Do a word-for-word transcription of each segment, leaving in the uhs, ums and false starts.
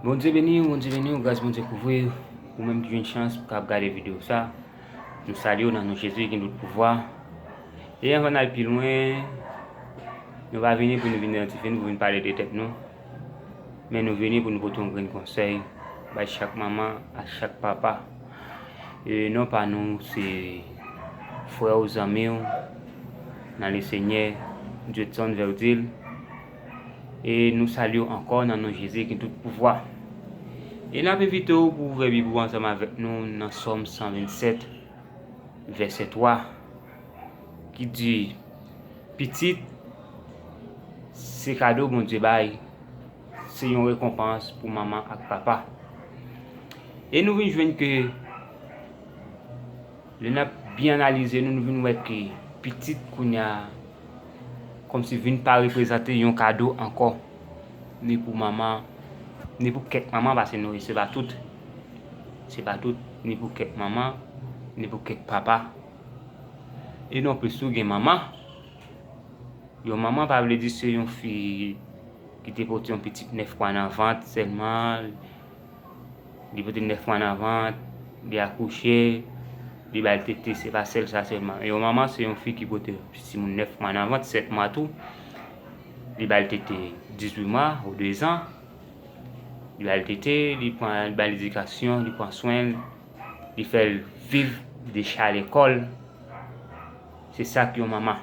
Bondye beni w, Bondye beni w, gras Bondye kouvri w. Ou menm ki jwenn chans pou kab gade videyo sa, nou salye w nan non Jezi ki gen tout pouvwa. E anvan n al pi lwen, nou pa vini pou nou vin idantifye nou, pou vin pale de tèt nou. Men nou vini pou nou pote yon grenn konsèy bay chak manman ak chak papa. E non pa nou, se frè w, zanmi w nan Lesenyè, Judson Verdil. E nou salye w ankò nan non Jezi ki tout pouvwa. E n ap envite w pou w ouvè Bib ou ansanm avèk nou nan Sòm san vennsèt, vèsè twa, ki di, pitit, se kado Bondye bay, se yon rekonpans pou manman ak papa. E nou vin jwenn ke lè n ap byen analize nou, nou vin wè ke pitit kounye a kòmsi vin pa reprezante yon kado ankò, ni pou manman, ni pou kèk manman, paske nou, se pa tout. Se pa tout, ni pou kèk manman, ni pou kèk papa. E non plis tou gen manman. Yon manman pa vle di se yon fi ki te pote yon pitit nèf mwa nan vant sèlman, li pote nèf mwa nan vant, li akouche, li ba l tete, se pa sèl sa sèlman. Yon manman se yon fi ki pote timoun nèf mwa nan vant, sèt mwa tou, li ba l tete, dizuit mwa ou dezan, li ba l tete, li pran, li ba l edikasyon, li pran swen l, li fè l viv deja lekòl. Se sa k yon manman.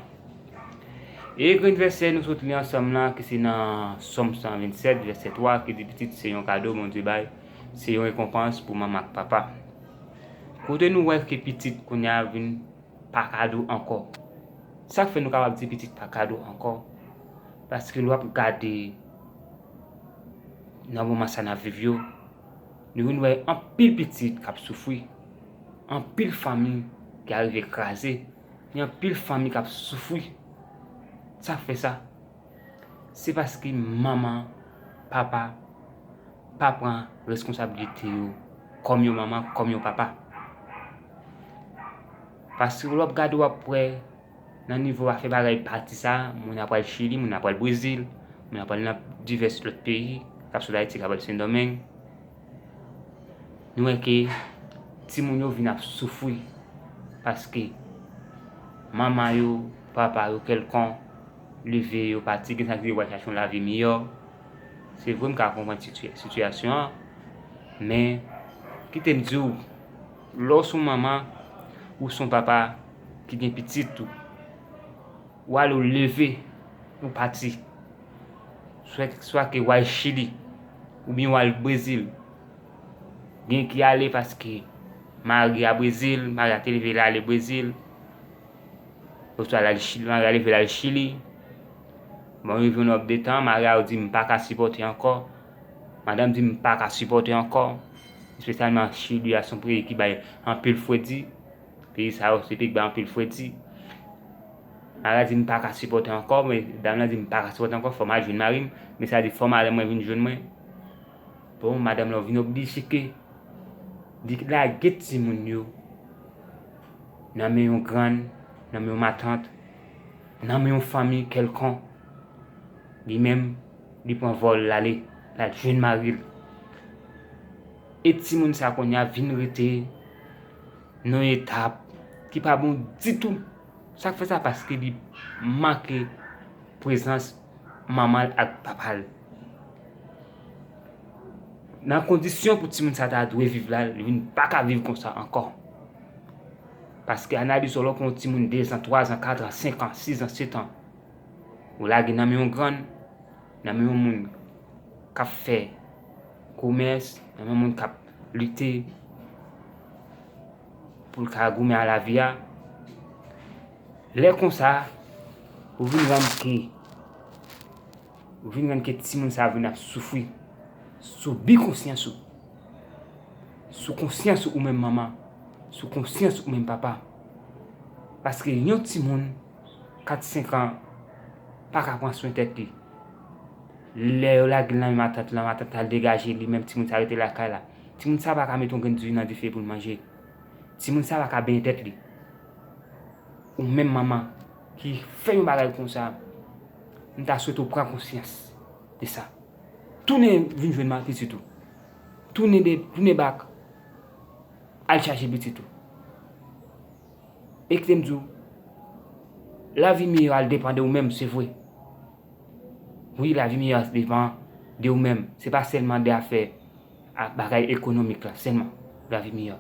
E grenn vèsè nou sot li ansanm lan, ki se nan Sòm san vennsèt, vèsè twa, ki di, pitit se yon kado Bondye bay, se yon rekonpans pou manman ak papa. Kote nou wè ke pitit kounye a vin pa kado ankò. Sa k fè nou kapab di pitit pa kado ankò? Paske lè w ap gade nan moman sa n ap viv yo, nou vin wè anpil pitit k ap soufri, anpil fanmi ki arive kraze, gen anpil fanmi k ap soufri. Sa k fè sa? Se paske manman, papa pa pran reskonsablite yo kòm yon manman, kòm yon papa. Paske lè w ap gade, w ap wè nan nivo afè bagay pati sa, moun ap pral Chili, moun ap pral Brezil, moun ap pral nan divès lòt peyi, k ap sot Ayiti, k ap pral Sendomeng. Nou wè ke timoun yo vin ap soufri paske manman yo, papa yo kèlkon leve yo pati, gen sa ki yo pral chache yon lavi miyò. Se vre, m ka konprann siti-, sitiyasyon an, men kite m di w, lè w se yon manman ou se yon papa ki gen pitit ou, w ale w leve, ou pati. Swa, swa ke w al Chili, oubyen w al Brezil. Gen ki ale paske mari a Brezil, mari a te leve l ale Brezil. Oswa l al Chili, mari a leve l al Chili. Bon, rive yon nòb de tan, mari a di, "M pa ka sipòte ankò." Madanm di, "M pa ka sipòte ankò." Espesyalman Chili a se yon peyi ki bay anpil fredi. Peyi sa yo, se peyi k bay anpil fredi. Mari a di, "M pa ka sipòte ankò," men dam nan di, "M pa ka sipòte ankò, fò m al jwenn mari m." Men sa di, "Fò madanm mwen vin jwenn mwen." Bon, madanm lan vin oblije ke li lage timoun yo nan men yon grann, nan men yon matant, nan men yon fanmi kèlkon. Li menm, li pran vòl l ale, l al jwenn mari l. E timoun sa kounye a vin rete nan yon etap ki pa bon ditou. Sa k fè sa? Paske li manke prezans manman l ak papa l. Nan kondisyon pou timoun sa ta dwe viv la, li vin pa ka viv konsa ankò. Paske analize w, lè w pran yon timoun dezan, twazan, katran, senkan, sizan, setan, ou lage nan men yon grann, nan men yon moun k ap fè komès, nan men yon moun k ap lite pou l ka goumen a lavi a. Lè konsa, ou vin rann ke, ou vin rann ke timoun sa vin ap soufri sou bi konsyans ou, sou konsyans ou menm manman, sou konsyans ou menm papa. Paske yon timoun kat, senk an pa ka pran swen tèt li. Lè yo lage l nan men matant lan, matant al degaje li, menm timoun sa rete lakay la. Timoun sa pa ka mete yon grenn diri nan dife pou l manje. Timoun sa pa ka benyen tèt li. Ou menm manman ki fè yon bagay konsa, m ta swete w pran konsyans de sa. Tounen vin jwenn ma-, pitit ou. Tounen de, tounen bak. Al chache pitit ou. E kite m di w, lavi miyò a depann de ou menm, se vre. Wi, lavi miyò a depann de ou menm. Se pa sèlman de afè a bagay ekonomik la sèlman. Lavi miyò.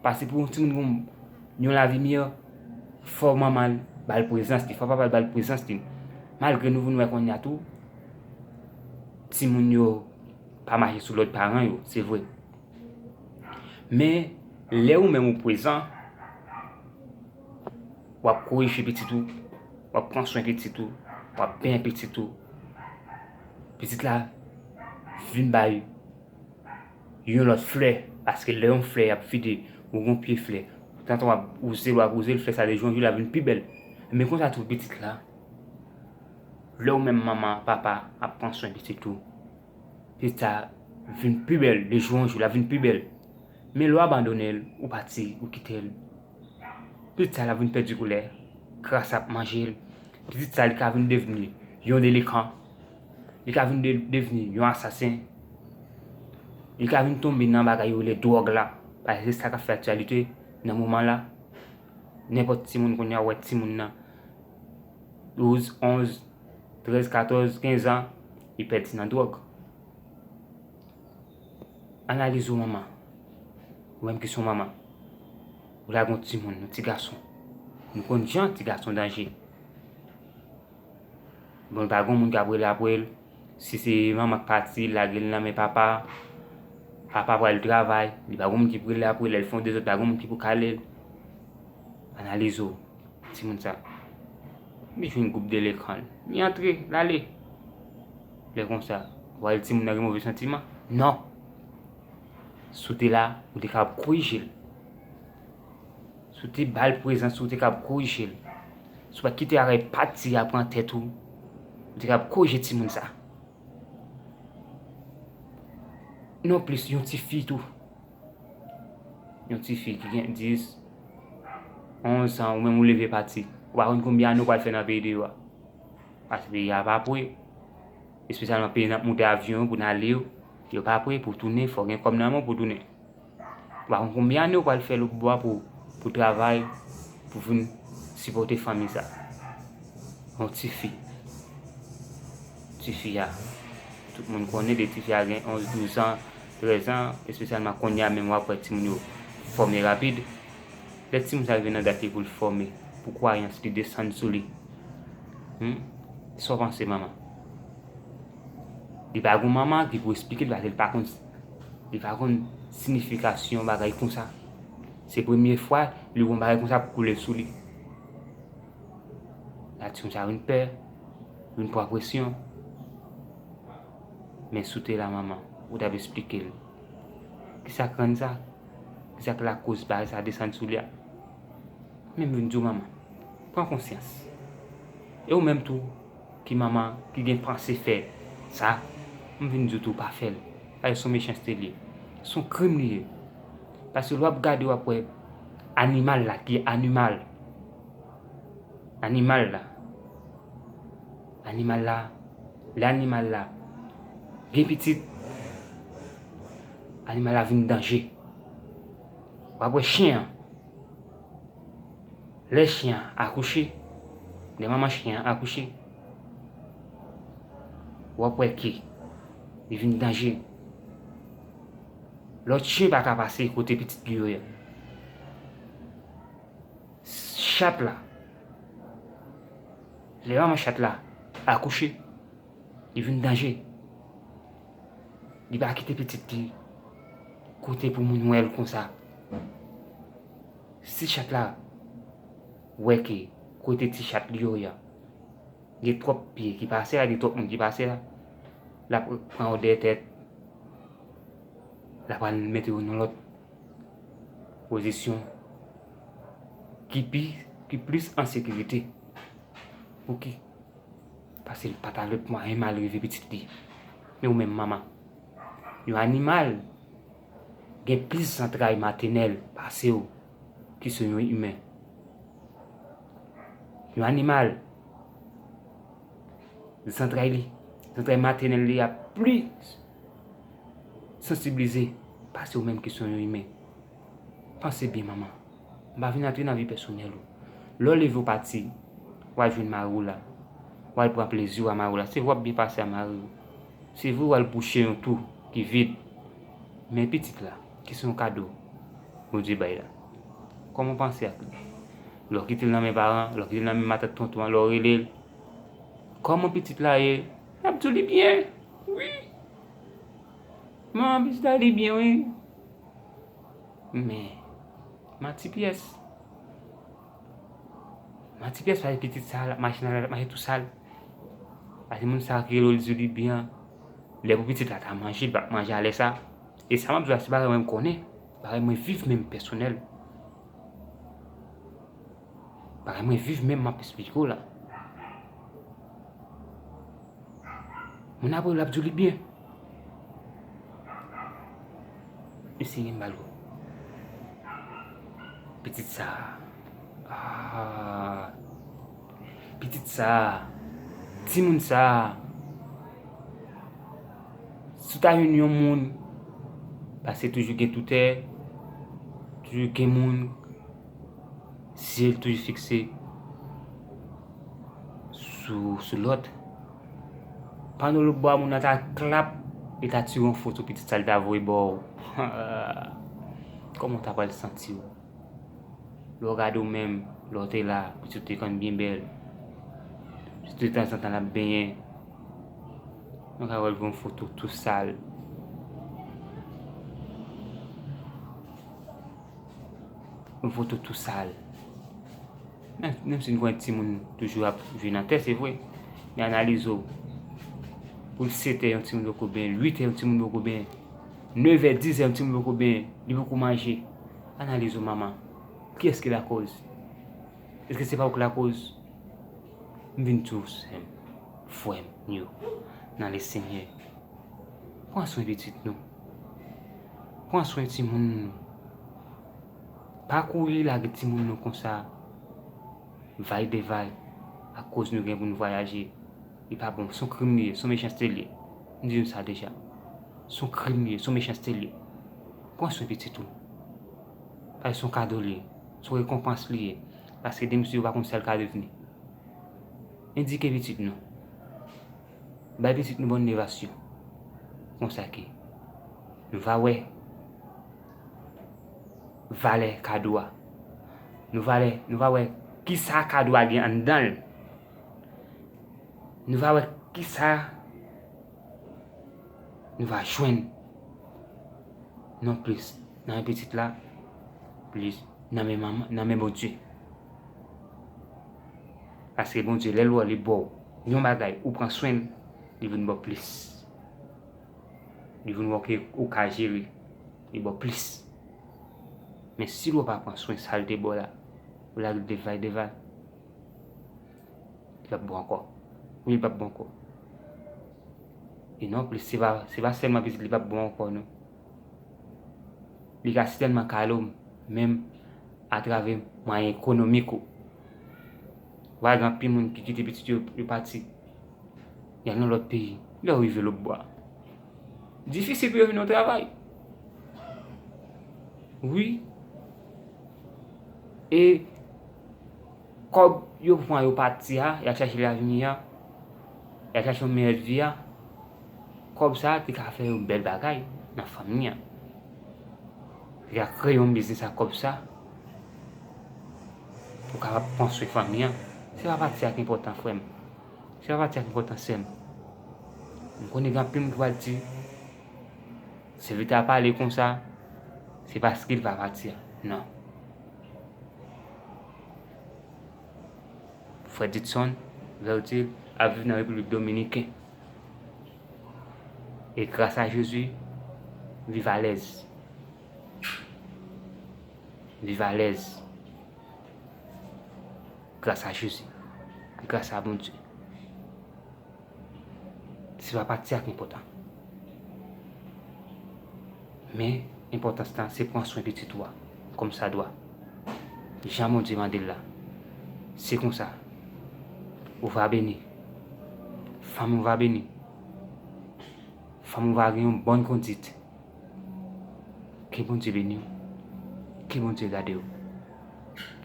Paske pou yon timoun gen yon lavi miyò, fò manman l ba l prezans li, fò papa l ba l prezans li. Malgre nou vin wè kounye a tou, timoun yo pa mache sou lòd paran yo, se vre. Men, lè ou menm ou prezan, w ap korije pitit ou, w ap pran swen pitit ou, w ap benyen pitit ou. Pitit la vin bay yon lòt flè, paske lè yon flè ap fide, ou gon pye flè, tanto w ap wouze l, w ap wouze l, flè sa de jou an jou l ap vin pi bèl. Men konsa tou pitit la, lè ou menm manman, papa ap pran swen pitit ou, pitit sa vin pi bèl, de jou an jou l ap vin pi bèl. Men lè w abandone l, ou pati, ou kite l, pitit sa l ap vin pèdi koulè, kras ap manje l. Pitit sa li ka vin devni yon delenkan. Li ka vin de, devni yon asasen. Li ka vin tonbe nan bagay yo rele dwòg la. Paske se sa k ap fè aktyalite nan moman la. Nenpòt timoun kounye a, ou wè timoun nan douz, onz, trèz, katòz, kenz an, li pèdi nan dwòg. Analize w manman. Ou menm ki se yon manman. Ou lage yon timoun, yon ti gason. Nou konn jan ti gason danje. Bon, li pa gen moun k ap rele apre l. Si se manman k pati, l lage l nan men papa. Papa pral travay. Li pa gen moun ki pou rele apre l. Lè l fè yon dezòd, pa gen moun ki pou kale l. Analize w. Timoun sa. Li jwenn gwoup delenkan. Li antre, l ale. Lè konsa, w al timoun nan gen move santiman? Non. Si w te la, ou te kapab korije l. Si w te ba l prezans, ou te kapab korije l. Si w pa t kite bagay pati a pran tèt ou, ou te kapab korije timoun sa. Non plis, yon ti fi tou. Yon ti fi ki gen dis, onz an, ou menm ou leve pati. Ou pa konn konbyen ane ou pral fè nan peyi deyò a. Paske peyi a pa pre. Espesyalman peyi n ap moute avyon pou n ale yo. Yo pa pre pou tounen, fò gen kòb nan men w pou tounen. Ou pa konn konbyen ane ou pral fè lòtbò a pou, pou travay, pou vin sipòte fanmi sa. Yon ti fi. Ti fi a. Tout moun konnen de ti fi a gen onz, douz an, trèz an, espesyalman kounye a menm w ap wè timoun yo fòme rapid. Lè timoun sa rive nan dat li pou l fòme, pou kwayans li desann sou li. Hmm? Sa w panse, manman? Li pa gen manman ki pou esplike l, paske li pa konn, li pa konn siyifikasyon bagay konsa. Se premye fwa li wè yon bagay konsa ap koule sou li. La timoun sa vin pè, vin pran presyon. Men si w te la, manman, ou t ap esplike l. Kisa k rann sa? Kisa k lakoz bagay sa desann sou li a? Men m vin di w, manman, pran konsyans. E ou menm tou, ki manman, ki gen panse fè sa, m vin di w tou pa fè l. Paske se yon mechanste li ye. Se yon krim li ye. Paske lè w ap gade, w ap wè animal la, ki animal. Animal la. Animal la. Lè animal la gen pitit, animal la vin danje. W ap wè chen an. Lè chen an akouche, lè manman chen an akouche, w ap wè ke li vin danje. Lòt chen pa ka pase kote pitit li yo ye. Chat la, lè manman chat la akouche, li vin danje. Li pa kite pitit li kote pou moun wè l konsa. Si chat la wè ke kote ti chat li yo ye a, gen twòp pye ki pase la, gen twòp moun ki pase la, l ap pran w dèyè tèt, l ap al mete w nan lòt pozisyon ki pi, ki plis an sekirite. Pouki? Paske l pa t avèk mwayen malrive pitit li. Men ou menm manman, yon animal gen plis zantray matènèl pase w ki se yon imen. Yon animal, zantray li, zantray matènèl li a plis, sansibilize pase ou menm ki se yon imen. Panse byen, manman. M pa vin antre nan vi pèsonèl ou. Lè w leve w pati, w al jwenn mari w la. W al pran plezi w a mari w la. Se vre w ap byen pase a mari w. Se vre w al bouche yon twou ki vid. Men pitit la, ki se yon kado Bondye bay la. Kòman w panse ak li? Lè w kite l nan men paran, lè w kite l nan men matant tonton an, lè w rele l, kòman pitit la ye? L ap di w li byen. Wi. Manman, pitit la li byen, wi. Men, manti pyès. Manti pyès, paske pitit sa a, l ap mache nan lari, l ap mache tou sal. Paske moun sa a ki rele w, li di w li byen. Lè pou pitit la ta manje, li p ap manje a lè sa. E sa m ap di w la, se bagay mwen m konnen. Bagay mwen viv menm pèsonèl. Bagay mwen viv menm m ap esplike w la. Moun ap rele w ap di w li byen. Mesye gen mal gwo. Pitit sa a. Ah. Pitit sa a. Timoun sa a. Si w ta jwenn yon moun, paske toujou gen toutè, toujou gen moun, zye l toujou fikse sou, sou lòt. Pandan lòt bò a moun nan ta klap, li ta tire yon foto pitit sa, li ta voye ba w. Kòman w ta pral santi w? Lè w gade w menm, lè w te la, pitit ou te konn byen bèl. Pitit ou tanzantan l ap benyen. Ou ka wè l voye yon foto tou sal. Yon foto tou sal. Menm, menm si n konnen timoun toujou ap jwe nan tè, se vre. Men analize w. Pou l sèt è, yon timoun poko benyen, uit è, yon timoun poko benyen, nèf è, dis è, yon timoun poko benyen, li poko manje. Analize w, manman. Kiyès ki lakòz? Èske se pa ou ki lakòz? M vin di w, sè m, frè m yo, nan Lesenyè, pran swen pitit nou. Pran swen timoun nou. Pa kouri lage timoun nou konsa, vay de vay, akoz nou gen pou n vwayaje. Li pa bon, se yon krim li ye, se yon mechanste li ye. M di nou sa deja. Se yon krim li ye, se yon mechanste li ye. Pran swen pitit ou. Paske se yon kado li ye, se yon rekonpans li ye. Paske demen si yo pa konn sa l ka devni. Edike pitit nou. Bay pitit nou bòn levasyon. Konsa ke nou va wè valè kado a. Nou va wè, nou va wè kisa kado a gen anndan l. Nou va wè kisa nou va jwenn. Non plis nan men pitit la, plis nan men manman, nan men Bondye. Paske Bondye, lè l wè li ba w yon bagay, ou pran swen l, li vin ba w plis. Li vin wè ke ou ka jere, li ba w plis. Men si l wè w pa pran swen sa l te ba w la, ou lage l devay devay, li p ap bon ankò. Wi, li p ap bon ankò. E non plis, se pa, se pa sèlman pitit li p ap bon ankò, non. Li ka sèlman kale w, menm atravè mwayen ekonomik ou. Ou wè gen anpil moun ki kite pitit yo, yo pati, y al nan lòt peyi. Lè yo rive lòt bò a, difisil pou yo vin yon travay. Wi. E kòb yo pran yo pati a, y al chache lavni a, y al chache yon meyè vi a, kòb sa a te ka fè yon bèl bagay nan fanmi an. Te ka kreye yon biznis ak kòb sa pou kapab pran swen fanmi an. Se pa pati a ki enpòtan, frè m. Se pa pati a ki enpòtan, sè m. M konnen gen anpil moun ki pral di, sèvitè a pale konsa, se paske l pa pati a. Non. Frè Didson Vertil ap viv nan Repiblik Dominiken. E gras a Jezi, viv alèz. Viv alèz. Gras a Jezi. Gras a Bondye. Se pa pati a ki enpòtan. Men, enpòtans lan, se pran swen pitit ou a, kòmsadwa. Jan Bondye mande l la. Se konsa. Ou va beni. Fanmi w va beni. Fanmi w va gen yon bòn kondit. Ke Bondye beni w. Ke Bondye gade w.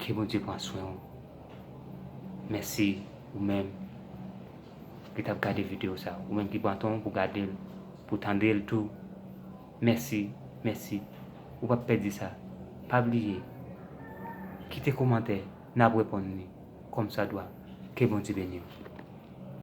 Ke Bondye pran swen w. Mèsi ou menm ki t ap gade videyo sa. Ou menm ki pran tan w pou gade l, pou tande l tou. Mèsi, mèsi. Ou p ap pèdi sa. Pa bliye. Kite kòmantè, n ap reponn li kòmsadwa. Ke Bondye beni w.